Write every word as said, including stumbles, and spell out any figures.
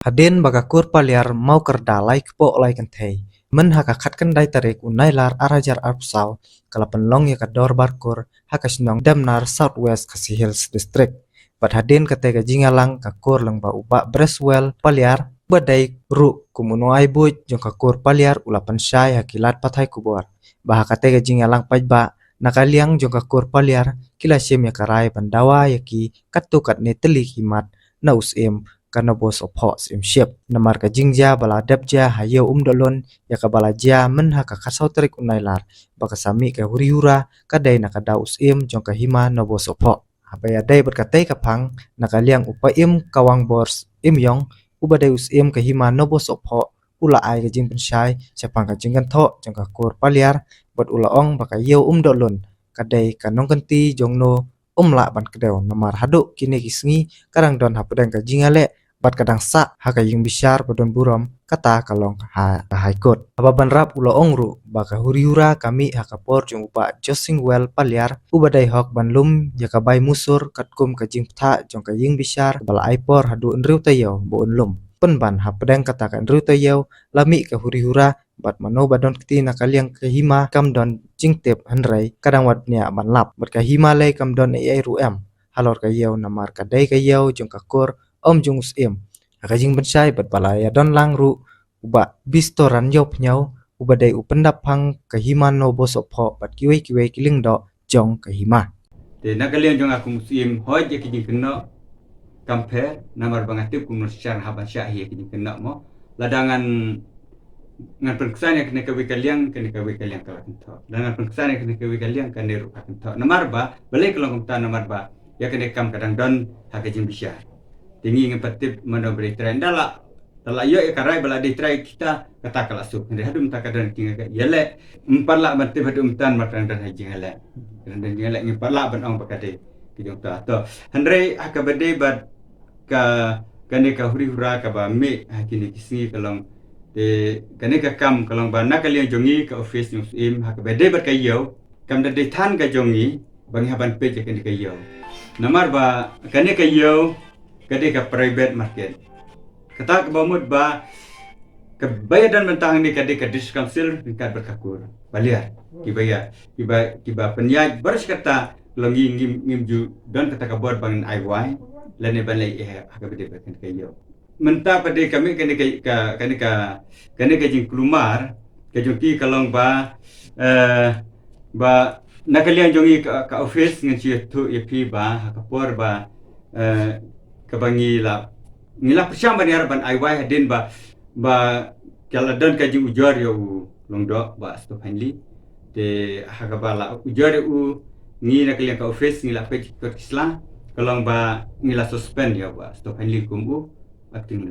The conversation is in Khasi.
Hadien ba ka kur Paliar Mawkyrda lai kpoh lai kynthei, mynha ka khatkhyndai tarik u Nailar ar hajar arphew saw, ka la pynlong ïa ka dorbar kur ha ka shnong Demnar, South West Khasi Hills District. Bad hadien katei ka jingïalang ka kur lyngba u Bah Breswell Paliar, uba dei ruh kum u nongai buit jong ka kur Paliar, u la pynshai ha ki lad pathai khubor ba ha katei ka jingïalang paidbah na ka liang jong ka kur Paliar ki la shim ïa ka rai ban dawa ïa ki katto katne tylli ki mat na u Syiem ka Nobosohphoh Syiemship, namar ka jingjia ba la dep jia ha Ïew Umdohlun, ïa kaba la jia mynha ka khatsaw tarik u Nailar, ba ka sa mih ka huri hura ka dei na ka daw u Syiem jong ka Hima Nobosohphoh. Haba ïadei bad katei ka phang, na ka liang u Paiem Kawangbor Syiemiong, uba dei u Syiem ka Hima Nobosohphoh, u la ai ka jingpynshai shaphang ka jingkynthoh jong ka kur Paliar, bad u la ong ba ka Ïew Umdohlun ka dei ka nongkynti jong no, ym lah ban kdew, namar haduh kine ki sngi ka dang don hapdeng ka jingïaleh bad ka dang sah ha ka ïingbishar ba don burom, kata ka long ha ka High Court. Haba bynrap u la ong ruh ba ka huri hura ka mih ha ka por jong u Bah Josingwell Paliar, uba dei hok ban lum ïa ka bai musur katkum ka jingpyntha jong ka ïingbishar ba la ai por haduh hynriew taïew ba un lum. Pynban hapdeng kata ka hynriew taïew la mih ka huri hura, bad mano ba don kti na ka liang ka Hima kam don jingtip, hynrei ka dang wad bniah ban lap. Bad ka Hima lei kam don ei ei ruh em halor ka ïew, namar ka dei ka ïew jong ka kur, ym jong u Syiem. Ha ka jingpynshai bad ba la ïadon lang ruh u Bah Bistoran Ïewphniaw, uba dei u pyndap phang ka Hima Nobosohphoh bad kiwei kiwei ki lyngdoh jong ka Hima. Te na ka liang jong nga kum u Syiem, hooid, ïa ki jingkynnoh kam pher, namar ba nga tip kum u nongshad hap ban shah hi ïa ki jingkynnoh mo. Lada ngan, ngan pynksan ïa kane kawei ka liang, kane kawei ka liang ka la kynthoh. Lada ngan pynksan ïa kane kawei ka liang, kane ruh ka kynthoh. Namar ba balei ka long kumta, namar ba ïa kane ka kam ka dang don ha ka jingbishar. Te ngi ngim pat tip mano ba dei trai, ynda la, ynda la ïoh ïa ka rai ba la dei trai kita, kata ka la suk. Hynrei haduh mynta ka don ka jingïaleh. Ngim pat lah ban tip haduh mynta namar ka dang don ha jingïaleh. Ka dang don jingïaleh, ngim pat lah ban ong ba ka dei ka jong ta. To, hynrei ha kaba dei bad ka, kane ka huri hura kaba mih ha kine ki sngi ka long, te kane ka kam ka long ba na ka liang jong ngi ka office jong u Syiem, ha kaba dei bad ka ïew, kam da dei than ka jong ngi ba ngi hap ban peit ïa kane ka ïew. Namar ba kane ka ïew ka dei ka private market. Kata kaba mut ba kaba ïadon mynta hangne ka dei ka District Council ryngkat bad ka kur Paliar. Kiba ïa, kiba, kiba pynïaid, baroh shi katta, long ngi ngim, ngim ju don kata ka bor ban ai wai lane ban leh ei ei ha kaba dei bad kane ka ïew. Mynta pat de ka mih kane ka, ka, kane ka, kane ka jingkulmar ka jong ki ka long ba, eh, ba na ka liang jong ngi ka, ka office, ngan shu ïathuh ïa phi ba ha ka por ba, eh, kaba ngi la, ngi la pyrshang ban ïarap ban ai wai hadien ba, ba ka la don ka jingujor ïa u lyngdoh Bah Stephen Lee. Te ha kaba la ujor ïa u, ngi na ka liang ka office ngi la peit ki kot ki sla, ka long ba ngi la suspend ïa u Bah Stephen Lee kum u acting